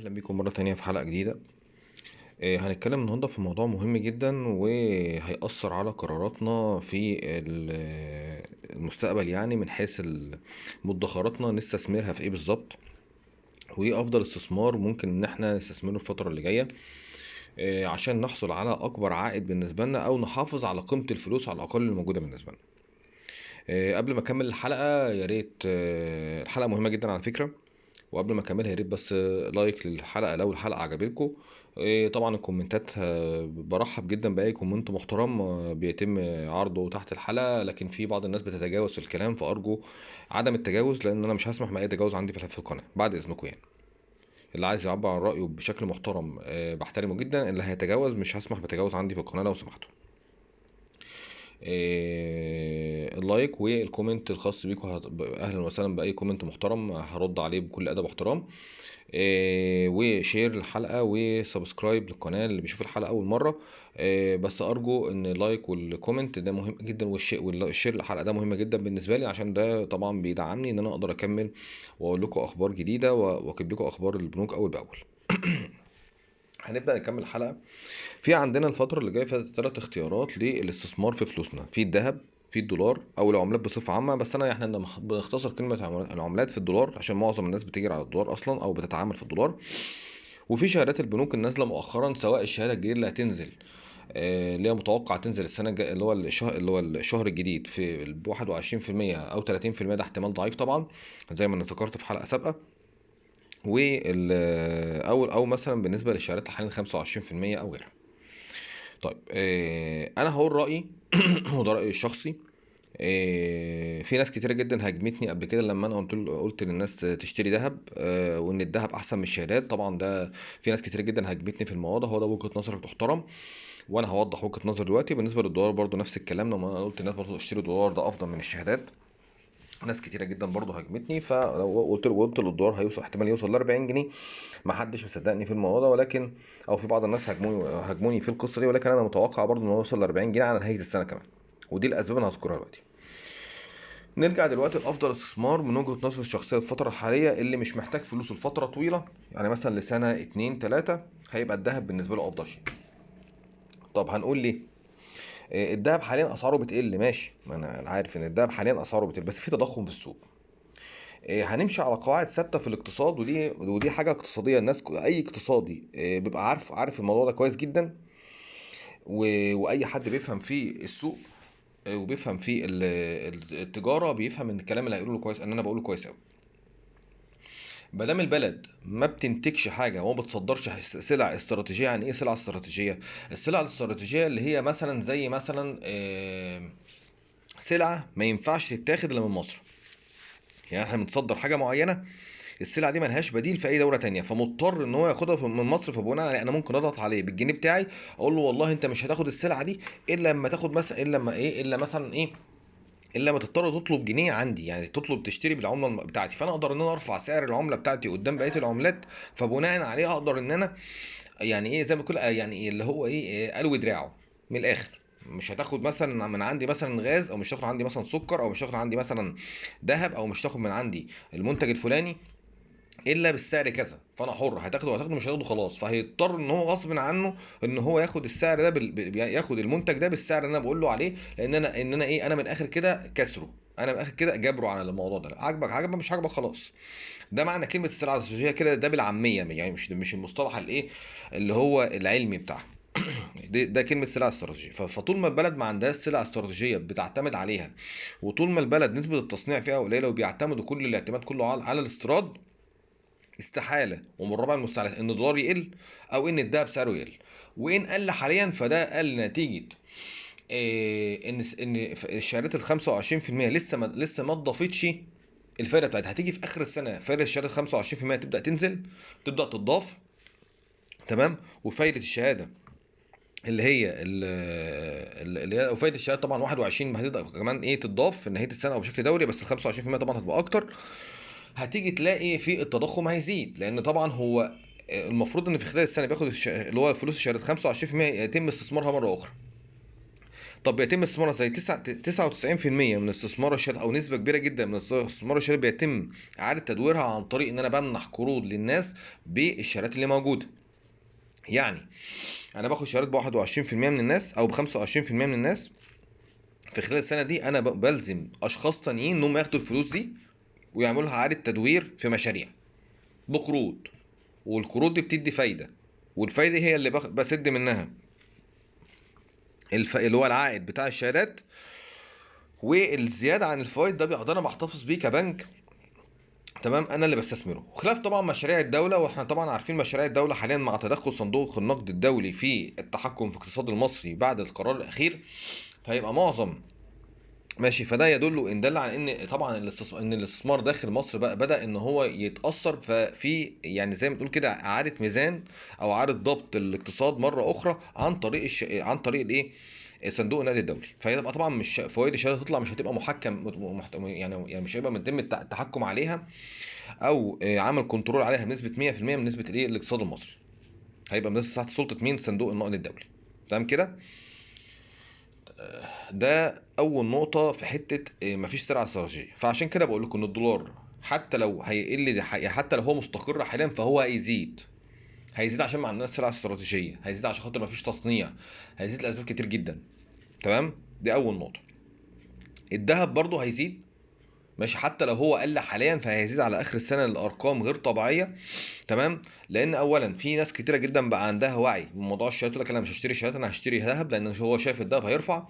اهلا بيكم مرة تانية في حلقة جديدة. هنتكلم النهاردة في موضوع مهم جدا وهيأثر على قراراتنا في المستقبل، يعني من حيث مدخراتنا نستثمرها في ايه بالظبط، وايه افضل استثمار ممكن ان احنا نستثمره الفترة اللي جاية، عشان نحصل على اكبر عائد بالنسبة لنا او نحافظ على قيمة الفلوس على الاقل الموجودة بالنسبة لنا. قبل ما اكمل الحلقة يا ريت، الحلقة مهمة جدا على فكرة، وقبل ما اكملها يا ريت بس like للحلقة لو الحلقة عجبتكم. طبعا الكومنتات، برحب جدا باي comment محترم، بيتم عرضه تحت الحلقة، لكن في بعض الناس بتتجاوز في الكلام، فارجو عدم التجاوز لان انا مش هسمح باي تجاوز عندي في القناة بعد اذنكم. يعني اللي عايز يعبر عن رايه بشكل محترم، بحترمه جدا، اللي هيتجاوز مش هسمح بتجاوز عندي في القناة لو سمحتوا. ال like وال comment الخاص بيكم، اهلا وسهلا باي comment محترم هرد عليه بكل ادب واحترام. و share الحلقة و subscribe للقناة اللي بيشوف الحلقة اول مرة. بس ارجو ان ال like وال comment ده مهم جدا، وال share الحلقة ده مهم جدا بالنسبة لي، عشان ده طبعا بيدعمني ان انا اقدر اكمل واقول لكم اخبار جديدة واجيب لكم اخبار البنوك اول باول. هنبدا نكمل الحلقة. في عندنا الفترة اللي جاية فيها 3 اختيارات للاستثمار في فلوسنا، في الذهب، في الدولار، او العملات بصفة عامة، بس احنا بنختصر كلمة العملات في الدولار عشان معظم الناس بتجري على الدولار اصلا او بتتعامل في الدولار. وفي شهادات البنوك النازلة مؤخرا، سواء الشهادة الجديدة اللي هتنزل، اللي هي متوقع تنزل السنة الجاية، اللي هو الشهر الجديد في واحد وعشرين في المية او تلاتين في المية، ده احتمال ضعيف طبعا زي ما انا ذكرت في حلقة سابقه. او مثلا بالنسبة للشهادات الحالية خمسة وعشرين في المية او غيرها. انا هقول رايي وده رايي الشخصي. في ناس كتيرة جدا هاجمتني قبل كده لما انا قلت للناس تشتري ذهب، وان الذهب احسن من الشهادات. طبعا ده في ناس كتيرة جدا هاجمتني في الموضوع ده، هو ده وجهة نظرك تحترم، وانا هوضح وجهة نظري دلوقتي. بالنسبة للدولار برضو نفس الكلام، لما انا قلت للناس برضو اشتري دولار ده افضل من الشهادات، ناس كتيرة جدا برضو هاجمتني، فقلت له، قلت للدولار احتمال يوصل ل 40 جنيه، ما حدش مصدقني في الموضوع ده، ولكن او في بعض الناس هاجموني في القصة دي، ولكن انا متوقع برضو ان هو يوصل ل 40 جنيه على نهاية السنة كمان، ودي الاسباب اللي هذكرها دلوقتي. نرجع دلوقتي لافضل استثمار من وجهة نظري الشخصية الفترة الحالية اللي مش محتاج فلوس لفترة طويلة، يعني مثلا لسنة 2 3، هيبقى الذهب بالنسبة له افضل شيء. طب هنقول ليه؟ الذهب حاليا اسعاره بتقل، ماشي، ما انا عارف ان الذهب حاليا اسعاره بتقل، بس في تضخم في السوق. هنمشي على قواعد ثابتة في الاقتصاد، ودي حاجة اقتصادية، الناس اي اقتصادي، بيبقى عارف الموضوع ده كويس جدا، واي حد بيفهم في السوق، وبيفهم في التجارة بيفهم ان الكلام اللي هيقوله كويس، ان انا بقوله كويس قوي. ما دام البلد ما بتنتجش حاجة وما بتصدرش سلع استراتيجية، يعني ايه سلع استراتيجية؟ السلع الاستراتيجية اللي هي مثلا زي مثلا، سلعه ما ينفعش تتاخد الا من مصر، يعني احنا بنصدر حاجة معينة، السلعة دي ملهاش بديل في اي دولة تانية، فمضطر ان هو ياخدها من مصر، فبناء عليه انا ممكن اضغط عليه بالجنيه بتاعي اقول له والله انت مش هتاخد السلعة دي الا لما تاخد مثلا، الا لما ايه، الا مثلا ايه، الا لما تضطر تطلب جنيه عندي، يعني تطلب تشتري بالعملة بتاعتي، فانا اقدر ان انا ارفع سعر العملة بتاعتي قدام بقية العملات، فبناء عليه اقدر ان انا يعني ايه، زي ما بيقول يعني ايه اللي هو ايه، قلو دراعه من الاخر. مش هتاخد مثلا من عندي مثلا غاز، او مش هتاخد عندي مثلا سكر، او مش هتاخد عندي مثلا ذهب، او مش هتاخد من عندي المنتج الفلاني الا بالسعر كذا، فانا حر، هتاخده هتاخده، مش هتاخده خلاص. فهيضطر ان هو غصب عنه ان هو ياخد السعر ده ياخد المنتج ده بالسعر اللي انا بقول له عليه، لان انا، ان انا ايه، انا من الاخر كده كسره، انا من الاخر كده جابره على الموضوع ده، عاجبك عاجبك، مش عاجبك خلاص. ده معنى كلمة السلعة الاستراتيجية كده، ده بالعامية يعني، مش المصطلح الايه اللي هو العلمي بتاعها. ده كلمة سلع استراتيجية. فطول ما البلد ما عندهاش سلع استراتيجية بتعتمد عليها، وطول ما البلد نسبه التصنيع فيها قليله وبيعتمدوا كل الاعتماد كله على الاستيراد، استحالة ومن رابع المستحيلات ان الدولار يقل او ان الذهب سعره يقل. وان قل حاليا فده قل نتيجة، ان الشهادات ال خمسة وعشرين في المية لسه ما اتضافتش الفايدة بتاعتها، هتيجي في اخر السنة فايده الشهادات خمسة وعشرين في المية تبدا تنزل، تبدا تتضاف، تمام. وفايده الشهادة اللي هي اللي هي وفايده الشهادة طبعا 21 هتبدا كمان ايه تتضاف في نهاية السنة او بشكل دوري، بس ال خمسة وعشرين في المية طبعا هتبقى اكتر. هتيجي تلاقي في التضخم هيزيد، لان طبعا هو المفروض ان في خلال السنة بياخد اللي هو فلوس الشهادات خمسة وعشرين في المية يتم استثمارها مرة اخرى. طب بيتم استثمارها ازاي؟ 99% من استثمار الشهادات او نسبه كبيرة جدا من استثمار الشهادات بيتم اعاده تدويرها عن طريق ان انا بمنح قروض للناس بالشهادات اللي موجودة. يعني انا باخد شهادات ب 21% من الناس او ب 25% من الناس في خلال السنة دي، انا بلزم اشخاص تانيين انهم ياخدوا الفلوس دي ويعملوا لها اعاده تدوير في مشاريع بقروض، والقروض دي بتدي فايده، والفايده هي اللي بسد منها اللي هو العائد بتاع الشهادات، والزيادة عن الفوائد ده بيقدر انا بحتفظ بيه كبنك، تمام، انا اللي بستثمره. وخلاف طبعا مشاريع الدولة، واحنا طبعا عارفين مشاريع الدولة حاليا مع تدخل صندوق النقد الدولي في التحكم في الاقتصاد المصري بعد القرار الاخير، فهيبقى معظم ماشي. فده يدل ان دل على ان طبعا ان الاستثمار داخل مصر بقى بدا ان هو يتاثر، ففي يعني زي ما تقول كده اعاده ميزان او اعاده ضبط الاقتصاد مرة اخرى عن طريق عن طريق الايه، صندوق النقد الدولي. فهيبقى طبعا مش فوائد الشهادة تطلع مش هتبقى محكم، يعني مش هيبقى متم التحكم عليها او عمل control عليها بنسبة 100% من نسبه الايه، الاقتصاد المصري. هيبقى بنسبة تحت سلطة مين؟ صندوق النقد الدولي. تمام كده؟ ده اول نقطة في حتة مفيش سلعه استراتيجية. فعشان كده بقول لكم ان الدولار حتى لو هيقل، حتى لو هو مستقر حاليا فهو هيزيد، هيزيد عشان ما عندناش سلعه استراتيجية، هيزيد عشان خاطر مفيش تصنيع، هيزيد لاسباب كتير جدا. تمام، دي اول نقطة. الذهب برضو هيزيد، ماشي، حتى لو هو قل حاليا فهيزيد على اخر السنة لارقام غير طبيعية. تمام، لان اولا في ناس كتيرة جدا بقى عندها وعي من موضوع الشهادات، يقول لك انا مش هشتري شهادات، انا هشتري ذهب، لان هو شايف الذهب هيرفع.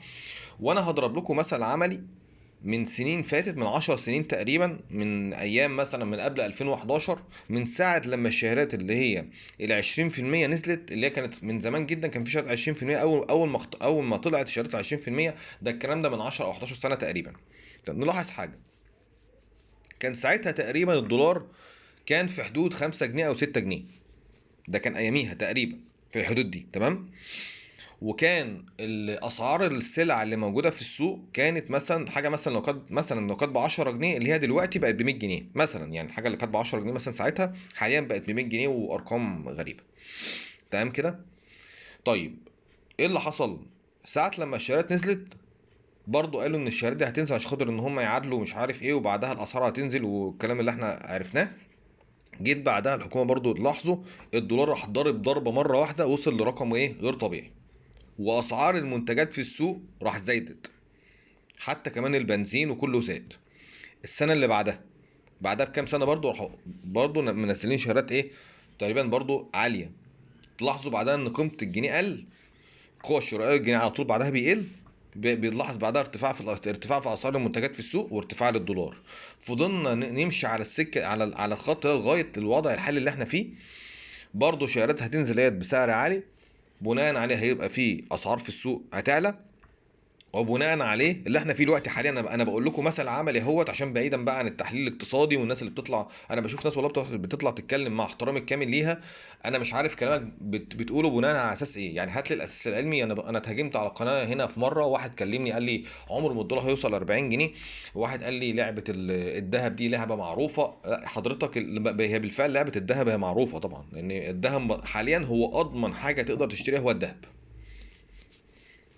وانا هضرب لكم مثل عملي من سنين فاتت، من 10 سنين تقريبا، من ايام مثلا من قبل 2011، من ساعة لما الشهادات اللي هي ال 20% نزلت، اللي هي كانت من زمان جدا كان في شهادات 20%، اول ما طلعت شهادات 20%، ده الكلام ده من 10 او 11 سنة تقريبا. طب نلاحظ حاجة، كان ساعتها تقريبا الدولار كان في حدود 5 جنيه او 6 جنيه، ده كان اياميها تقريبا في الحدود دي. تمام، وكان الاسعار السلع اللي موجودة في السوق كانت مثلا حاجة مثلا لو كانت مثلا لو كانت ب 10 جنيه اللي هي دلوقتي بقت ب 100 جنيه مثلا، يعني الحاجة اللي كانت ب 10 جنيه مثلا ساعتها حاليا بقت ب 100 جنيه وارقام غريبة. تمام كده؟ طيب ايه اللي حصل ساعة لما الشهادات نزلت؟ برضو قالوا ان الشهادات دي هتنزل عشان خاطر ان هم يعادلوا مش عارف ايه، وبعدها الاسعار هتنزل والكلام اللي احنا عرفناه. جيت بعدها الحكومة برضو لاحظوا الدولار راح ضارب ضربه مرة واحدة، وصل لرقم ايه غير طبيعي، واسعار المنتجات في السوق راح زادت، حتى كمان البنزين وكله زاد. السنة اللي بعدها بكام سنة برضو راحوا برضو منزلين شهادات ايه تقريبا برضو عالية. تلاحظوا بعدها ان قيمة الجنيه قل، القوة الشرائية الجنيه على طول بعدها بيقل، بيلاحظ بعدها ارتفاع في اسعار المنتجات في السوق وارتفاع للدولار. فضلنا نمشي على السكة على الخط ده لغاية الوضع الحالي اللي احنا فيه. برضو شهادات هتنزل اهي بسعر عالي، بناء عليه هيبقى في اسعار في السوق هتعلى، وبناء عليه اللي احنا فيه دلوقتي حاليا. انا بقول لكم مثل عملي اهوت، عشان بعيدا بقى عن التحليل الاقتصادي والناس اللي بتطلع، انا بشوف ناس والله بتطلع تتكلم مع احترامي الكامل ليها، انا مش عارف كلامك بتقوله بناء على اساس ايه، يعني هات لي الاساس العلمي. انا اتهاجمت على القناة هنا في مرة، واحد كلمني قال لي عمر ما الدولار هيوصل 40 جنيه، وواحد قال لي لعبه الذهب دي لعبه معروفة. حضرتك هي بالفعل لعبه الذهب هي معروفة طبعا، لان الذهب حاليا هو اضمن حاجة تقدر تشتريها هو الذهب،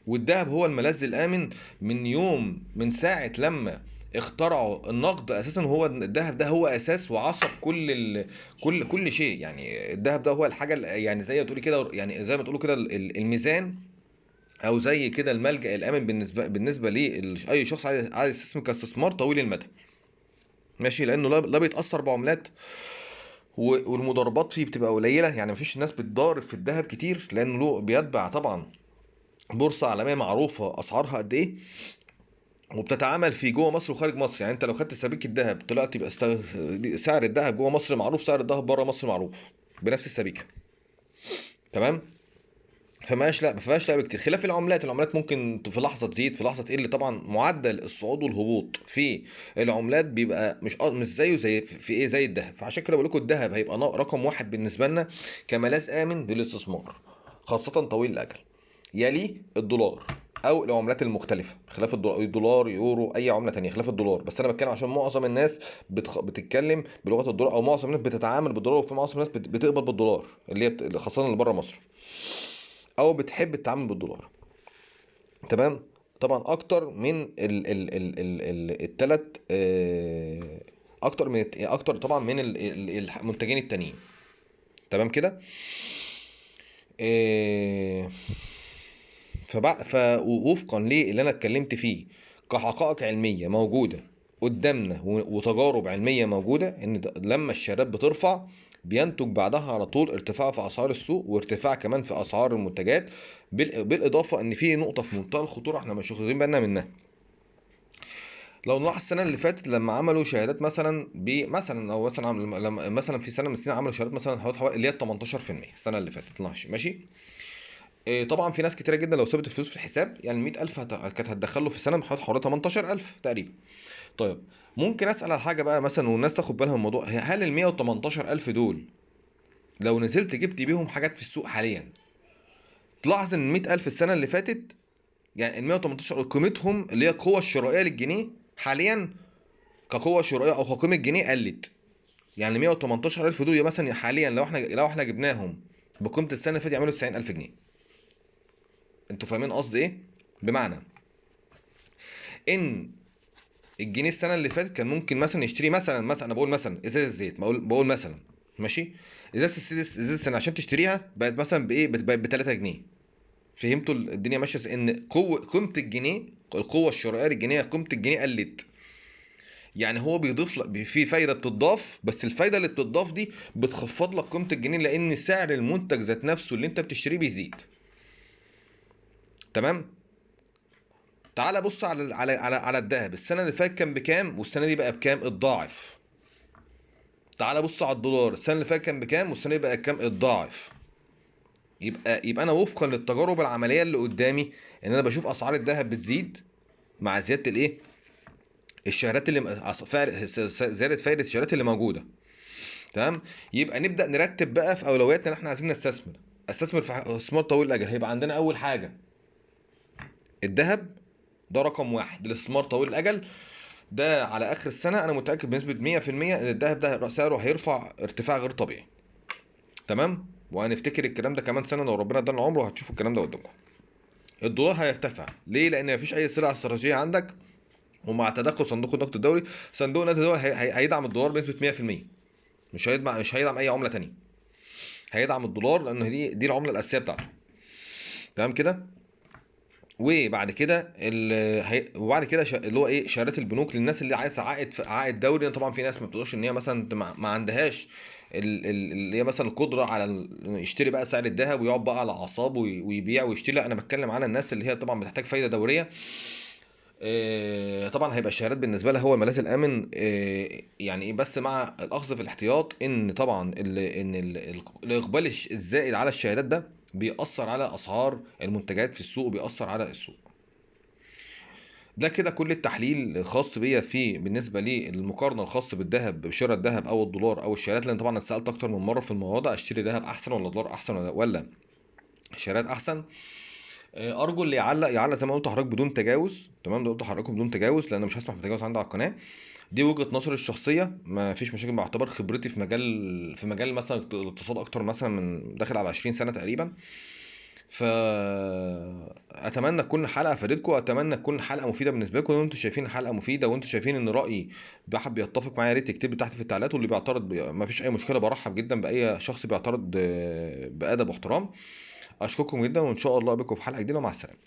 والذهب هو الملاذ الامن من يوم من ساعة لما اخترعوا النقد اساسا. هو الذهب ده هو اساس وعصب كل شيء، يعني الذهب ده هو الحاجة يعني زي ما تقولي كده، يعني زي ما تقولوا كده الميزان، او زي كده الملجأ الامن بالنسبة لاي شخص عايز يستثمر كاستثمار طويل المدى، ماشي، لانه لا بيتاثر بعملات والمضاربات فيه بتبقى قليله، يعني مفيش ناس بتضارب في الذهب كتير، لانه له بيتبع طبعا بورصة عالمية معروفة اسعارها قد ايه، وبتتعامل في جوه مصر وخارج مصر. يعني انت لو خدت سبيكه الذهب طلعت يبقى سعر الذهب جوه مصر معروف، سعر الذهب بره مصر معروف بنفس السبيكه. تمام، فماش لا ما فيهاش لعب كتير. خلاف العملات، العملات ممكن في لحظة تزيد في لحظة تقل. طبعا معدل الصعود والهبوط في العملات بيبقى مش زيه زي في ايه زي الذهب. فعشان كده بقول لكم الذهب هيبقى رقم واحد بالنسبة لنا كملاذ امن للاستثمار، خاصة طويل الاجل، يلي الدولار او العملات المختلفة، خلاف الدولار، يورو، اي عمله ثانية خلاف الدولار. بس انا بتكلم عشان معظم الناس بتتكلم بلغه الدولار، او معظم الناس بتتعامل بالدولار، وفي معظم الناس بتقبض بالدولار اللي هي خاصة اللي بره مصر، او بتحب التعامل بالدولار. تمام، طبعا اكتر من الثلاث، اكتر من اكتر طبعا من المنتجين التانيين. تمام كده. فوفقا للي انا اتكلمت فيه كحقائق علمية موجودة قدامنا وتجارب علمية موجودة، ان لما الشهادات بترفع بينتج بعدها على طول ارتفاع في اسعار السوق وارتفاع كمان في اسعار المنتجات. بالاضافة ان في نقطة في منتهى الخطورة احنا مش واخدين بالنا منها. لو نلاحظ السنة اللي فاتت لما عملوا شهادات مثلا مثلا او مثلا لما مثلا في سنة من السنين عملوا شهادات مثلا حوالي اللي هي 18% السنة اللي فاتت، ماشي. طبعا في ناس كتيرة جدا لو سابت الفلوس في الحساب، يعني 100,000 كانت هتدخله في السنة حوالي 18,000 تقريبا. طيب ممكن اسال على حاجة بقى مثلا والناس تاخد بالها من الموضوع، هل ال 118,000 دول لو نزلت جبت بيهم حاجات في السوق حاليا، تلاحظ ان 100,000 السنة اللي فاتت، يعني ال 118 قيمتهم اللي هي القوة الشرائية للجنيه حاليا كقوة شرائية او كقيمه جنيه قلت. يعني 118,000 دول مثلا حاليا لو احنا جبناهم بقيمة السنة اللي فاتت يعملوا 90,000 جنيه. انتوا فاهمين قصدي ايه؟ بمعنى ان الجنيه السنة اللي فاتت كان ممكن مثلا يشتري مثلا انا بقول مثلا ازازة زيت، بقول مثلا ماشي، ازازة السنة عشان تشتريها بقت مثلا بايه؟ بقت ب 3 جنيه. فهمتوا الدنيا ماشية ازاي؟ ان قيمة الجنيه، القوة الشرائية للجنيه، قيمة الجنيه قلت. يعني هو بيضيف لك في فايده بتضاف، بس الفايدة اللي بتضاف دي بتخفض لك قيمة الجنيه لان سعر المنتج ذات نفسه اللي انت بتشتريه بيزيد. تمام. تعال بص على على على على الذهب، السنة اللي فاتت كان بكام والسنة دي بقى بكام؟ الضاعف. تعال بص على الدولار، السنة اللي فاتت كان بكام والسنة دي بقى بكام؟ الضاعف. يبقى انا وفقا للتجارب العملية اللي قدامي ان انا بشوف اسعار الذهب بتزيد مع زيادة الايه؟ الشهادات اللي زيادة فايده الشهادات اللي موجودة. تمام. يبقى نبدا نرتب بقى في اولوياتنا ان احنا عايزين نستثمر، استثمر في استثمار طويل الاجل. هيبقى عندنا اول حاجة الذهب، ده رقم واحد الاستثمار طويل الاجل. ده على اخر السنة انا متاكد بنسبة 100% ان الذهب ده سعره هيرفع ارتفاع غير طبيعي. تمام. وهنفتكر الكلام ده كمان سنة لو ربنا ادانا عمره، وهتشوفوا الكلام ده قدامكم. الدولار هيرتفع ليه؟ لان مفيش اي سلعه استراتيجية عندك، ومع تدخل صندوق النقد الدولي، صندوق النقد الدولي هيدعم الدولار بنسبة 100%، مش هيدعم اي عمله ثانية، هيدعم الدولار لان دي العملة الاساسية بتاعته. تمام كده. وبعد كده وبعد كده اللي هو ايه؟ شهادات البنوك للناس اللي عايزه عائد دوري. طبعا في ناس ما بتقدرش ان هي مثلا ما عندهاش اللي هي مثلا القدرة على يشتري بقى سعر الذهب ويقعد بقى على اعصابه ويبيع ويشتري. لا، انا بتكلم على الناس اللي هي طبعا بتحتاج فايده دورية. طبعا هيبقى الشهادات بالنسبة لها هو الملاذ الامن. يعني ايه؟ بس مع الاخذ في الاحتياط ان طبعا الاقبال الزائد على الشهادات ده بيأثر على اسعار المنتجات في السوق، وبيأثر على السوق. ده كده كل التحليل الخاص بيا في بالنسبة للمقارنه الخاص بالذهب، بشراء الذهب او الدولار او الشهادات، لان طبعا انا اتسالت اكتر من مرة في الموضوع ده، اشتري ذهب احسن ولا دولار احسن ولا شهادات احسن. ارجو اللي يعلق زي ما قلت لحضرتك بدون تجاوز. تمام، ده قلت لحضراتكم بدون تجاوز لان مش هسمح بتجاوز عندي على القناة. دي وجهه نظري الشخصية، ما فيش مشاكل، باعتبار خبرتي في مجال مثلا الاقتصاد اكتر مثلا من داخل على 20 سنة تقريبا. فاتمنى تكون حلقة فادتكم، اتمنى تكون حلقة مفيدة بالنسبة لكم. لو انتم شايفين الحلقة مفيدة وانتم شايفين ان رايي بحب يتفق معايا، يا ريت تكتب تحت في التعليقات، واللي بيعترض ما فيش اي مشكلة، برحب جدا باي شخص بيعترض بادب واحترام. اشكركم جدا، وان شاء الله بكم في حلقة جديدة، ومع السلامة.